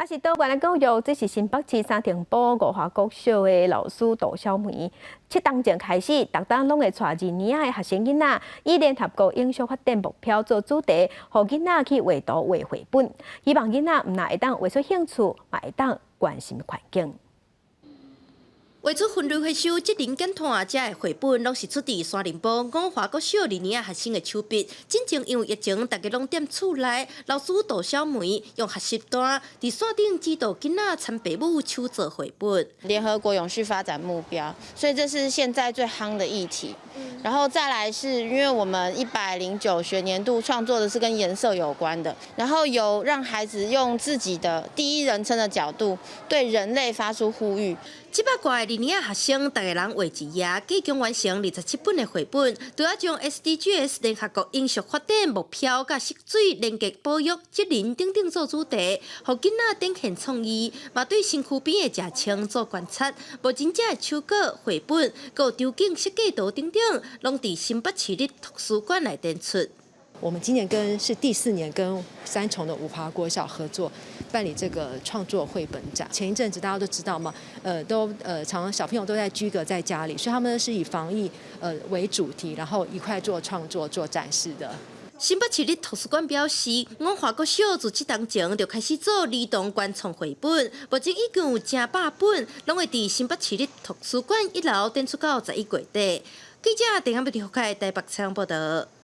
是多元的教育，這是新北市三重埔五華國小的老師杜小梅。7冬前開始，逐冬攏會帶2年的學生囡仔，以聯合國永續發展目標做主題，予囡仔去畫圖畫繪本，希望囡仔毋但會當畫出興趣，嘛會當關心環境。畫出分類回收、節能減碳，這个繪本攏是出自三重埔五華國小2年仔學生的手筆。進前因為疫情，大家攏踮厝內，老師杜小梅用學習單佇線頂指導囡仔參爸母手做繪本。聯合國永續發展目標，所以這是現在最夯的議題。然後再來是因為我們109學年度創作的是跟顏色有關的，然後由讓孩子用自己的第一人稱的角度對人類發出呼籲。這擺掛的2年仔學生，逐个人畫一頁，計共完成27本的繪本，除了將 SDGs 聯合國永續發展目標、佮食水、連結保育、責任等等做主題，予囡仔展現創意，嘛對身軀邊的食穿做觀察。無真正的手稿、繪本，閣有場景設計圖等等，攏佇新北市立圖書館內展出。我們今年跟是第四年跟三重的五華國小合作辦理這個創作繪本展。前一陣子大家都知道嘛，都常常小朋友都在居隔在家裡，所以他們是以防疫為主題，然後一塊做創作做展示的。新北市立圖書館表示，五華國小自7冬前就開始做兒童原創繪本，目前已經有成百本，攏會佇新北市立圖書館一樓展出到11月底。記者鄭漢碧台北採訪報道。